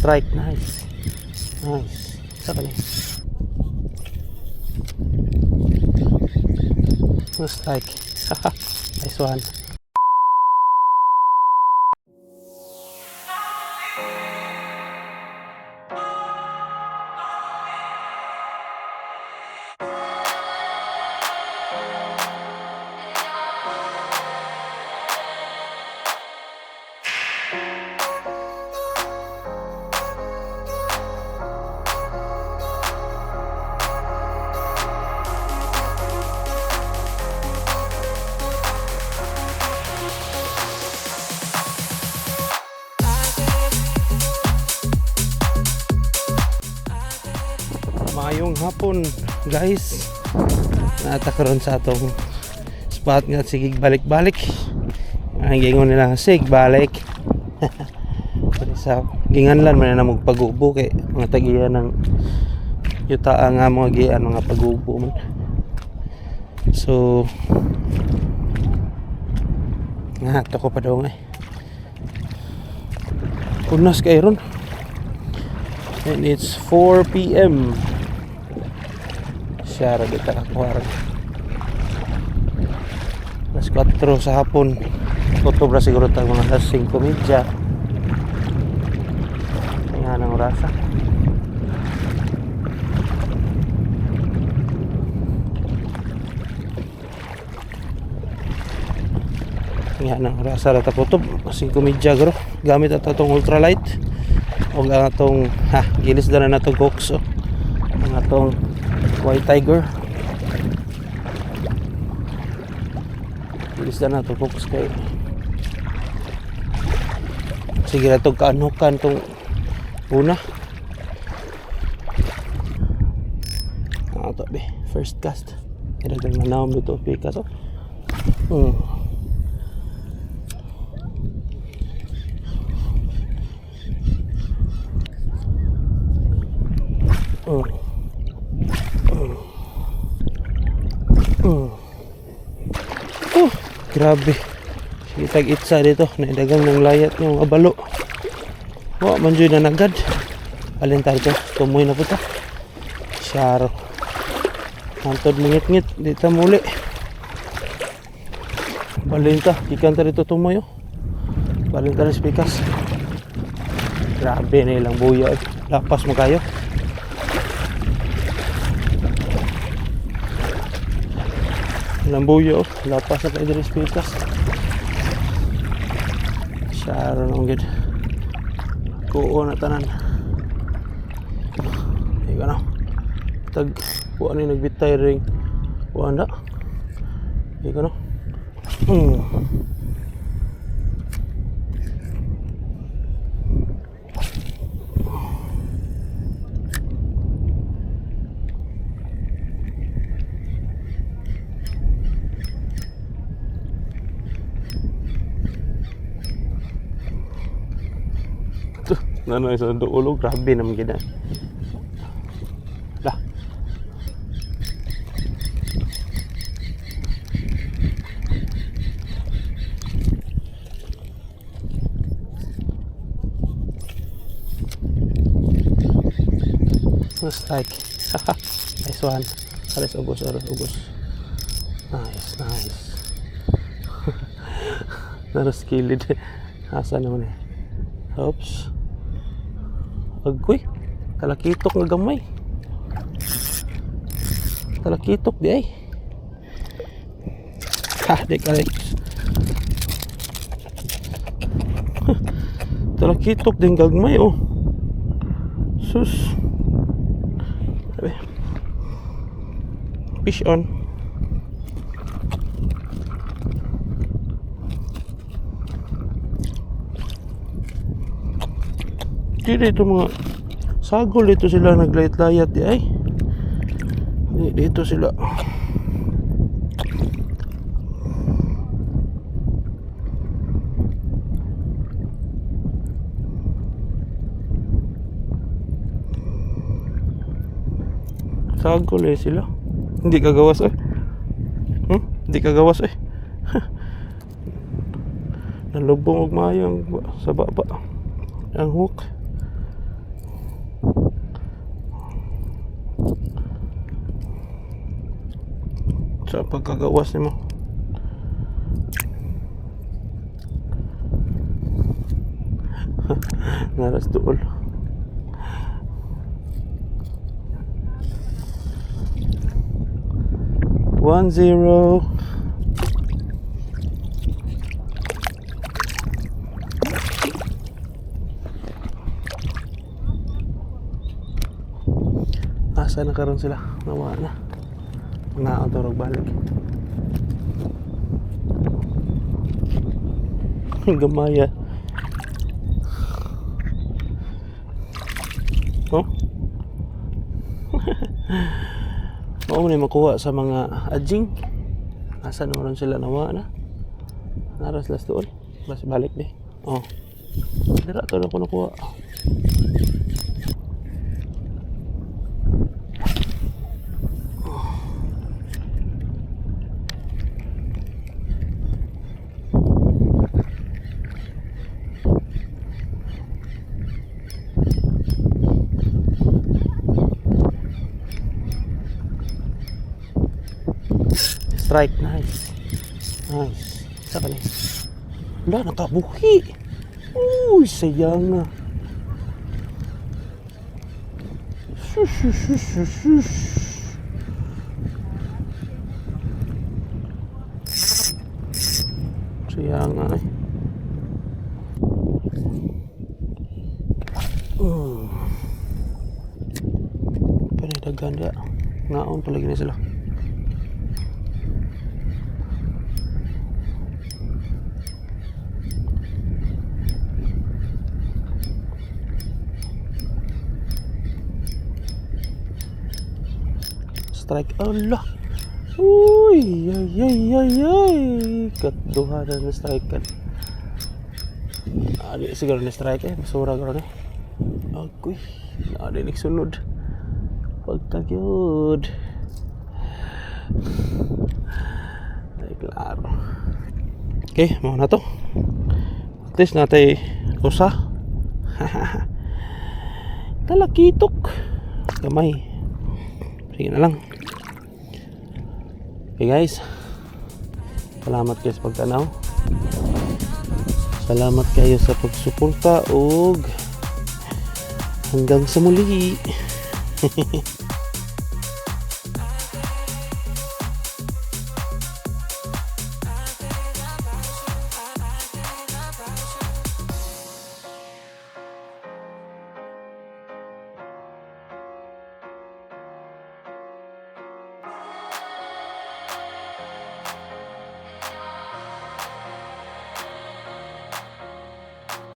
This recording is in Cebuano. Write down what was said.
Strike, nice. Nice. Sa kani. No strike. Nice one. Maayong hapon, guys. Naa ta karon sa atong spot nga sige balik-balik. Ang gingon nila, sig balik. Sa ginganlan man na pag-ubo kay mga tagiya ng yuta nga mga gian mga pag-ubo man. So nga to ko pa daw nga eh. Unas kay ron. And it's 4 p.m. Siya ra kita kakuha ron. Alas 4 sa hapon. Kutob ra siguro tag mga alas 5:30. Nga ng orasa. Nga ng orasa ra ta kutob. 5:30 gro. Gamit ato atong ultralight. O ang atong ha, gilis na na natong hooks, oh. Ang atong white tiger. Gilis na natong hooks kay sige na itong kaanukan itong una. Ano to, be? First cast. Kaya manawm dito, pikas, oh. Oh, grabe. Sige, tag itsa dito. Naidagang ng layat yung abalo. Wa man jud na nagad. Alin tayo dito? Tumoy na puta. Syaro. Hantod mangit-ngit. Di ta muli. Balin ta. Gikan ta dito tumoy, oh. Balin ta rin pikas. Grabe na ilang buya, eh. Lapas mo kayo. Ilang buya, oh. Lapas na kayo diri sa pikas. Syaro naman gid. Kuo na tanan. Di ka na. Tag kuan ni nagbitay ring kuan na. Di ka na. Nanoy sa dulo, grabe naman gid. Lah. No strike. Nice one. Aris ubos, aris ubos. Nice, nice. Naras kilid. Asa naman eh. Oops. Agoy. Talakitok nga gamay. Talakitok di ay. Ha, di ka Alex. Talakitok din gagmay, oh. Sus. Sabi. Fish on. Di dito mga sagol dito sila naglayat-layat di ay. Di dito sila. Sagol eh sila. Hindi kagawas eh. Hindi kagawas eh. Nalubong og maayo ang sa baba. Ang hook. Sa pagkagawas nimo. Naras duol. 1-0. Asa na karon sila? Nawa na. Mga turog balik. Gamaya. Oh? Mao man makuha sa mga adjing. Asa na ron sila, nawa na. Naras las doon. Bas balik di. Oh. Dira to na ko nakuha. Strike. Nice. Nice. Sa kani. Wala, nakabuhi. Uy, sayang na. Shush, shush, shush, shush, shush. Sayang nga eh. Oh. Panay dia. Ngaon palagi na sila. Strike. Allah. Uy, ay, ay, ay, ay. Katduha na na strike kan. Adi siguro na strike eh. Basura garo ni. Agoy. Adi ni sulod. Pagkagyod. Ay, klaro. Okay, mao na to. At least natay usa. Talakitok. Gamay. Sige na lang. Okay guys. Salamat kayo sa pagtanaw. Salamat kayo sa pagsuporta ug hanggang sa muli.